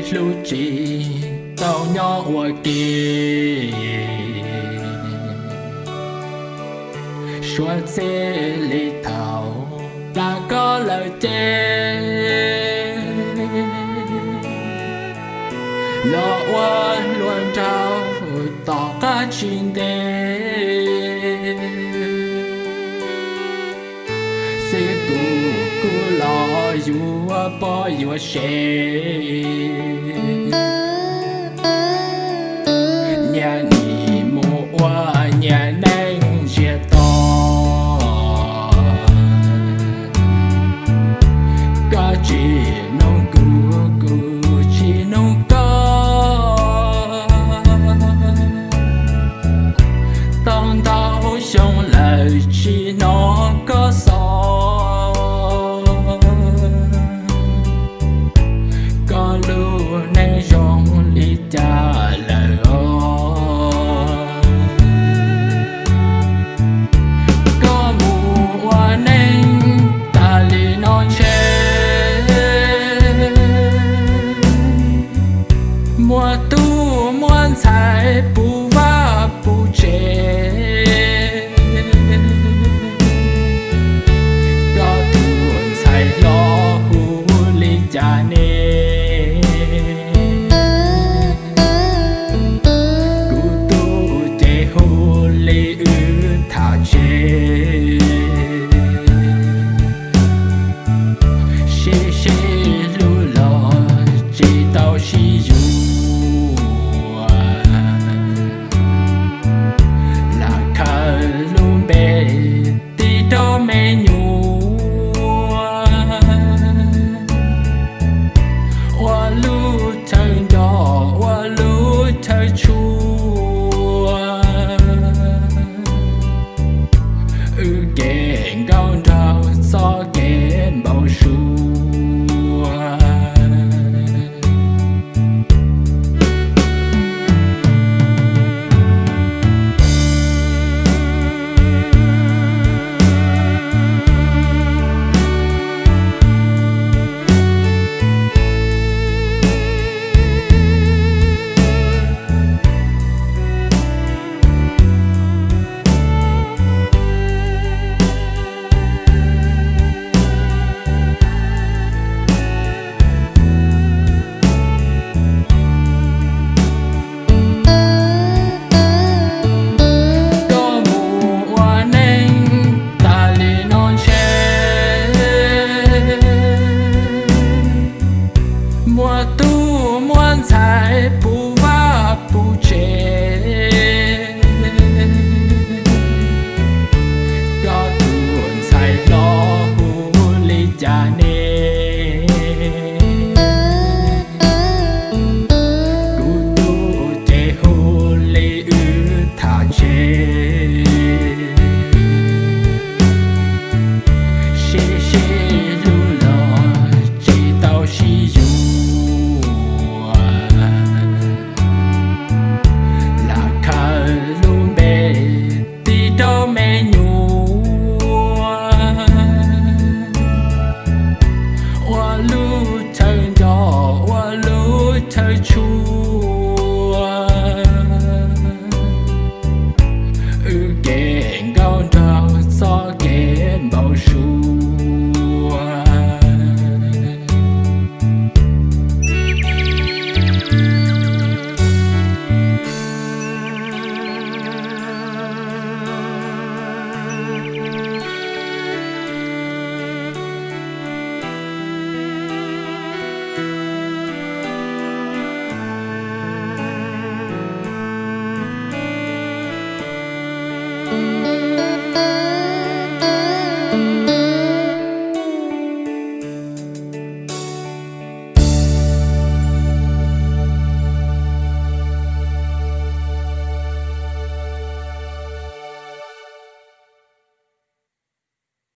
hlub tsis tau nyob ua ke. Suav txij li thaum plam koj lawm ces los ua luag nraug tom qab tsis ntev. Xib tus kuj los yuav poj yuav sev, nyias nim mus ua nyias neej ntsiag to. Koj tsis noog kuv, kuv tsis noog koj. Tau ntau xyoo lawm tsis hnov koj xov, koj lub neej zoo li cas lawm os? Koj mus ua neej tas li no ntshe muaj tub muaj ntxhais puv vaj puv tsev. Koj tus ntxhais hlob hu li cas ne? Kuv tus ces hu li wb tham tseg. Sib sib hlub los tsis tau sib yuav, lam khaws lub npe tis rau me nyuam, ua lub chaw nco, ua lub chaw tshua. Wb kev nkauj nraug txoj kev npau suav. Koj mus ua neej tas li no ntshe muaj tub muaj ntxhais puv vaj puv tsev. Koj tus ntxhais hlob hu li cas ne? Kuv tus ces hu li wb tham tseg. Sib sib hlub los tsis tau sib yuav, lam khaws lub npe tis rau me nyuam, ua lub chaw nco, ua lub chaw tshua. Wb kev nkauj nraug txoj kev npau suav.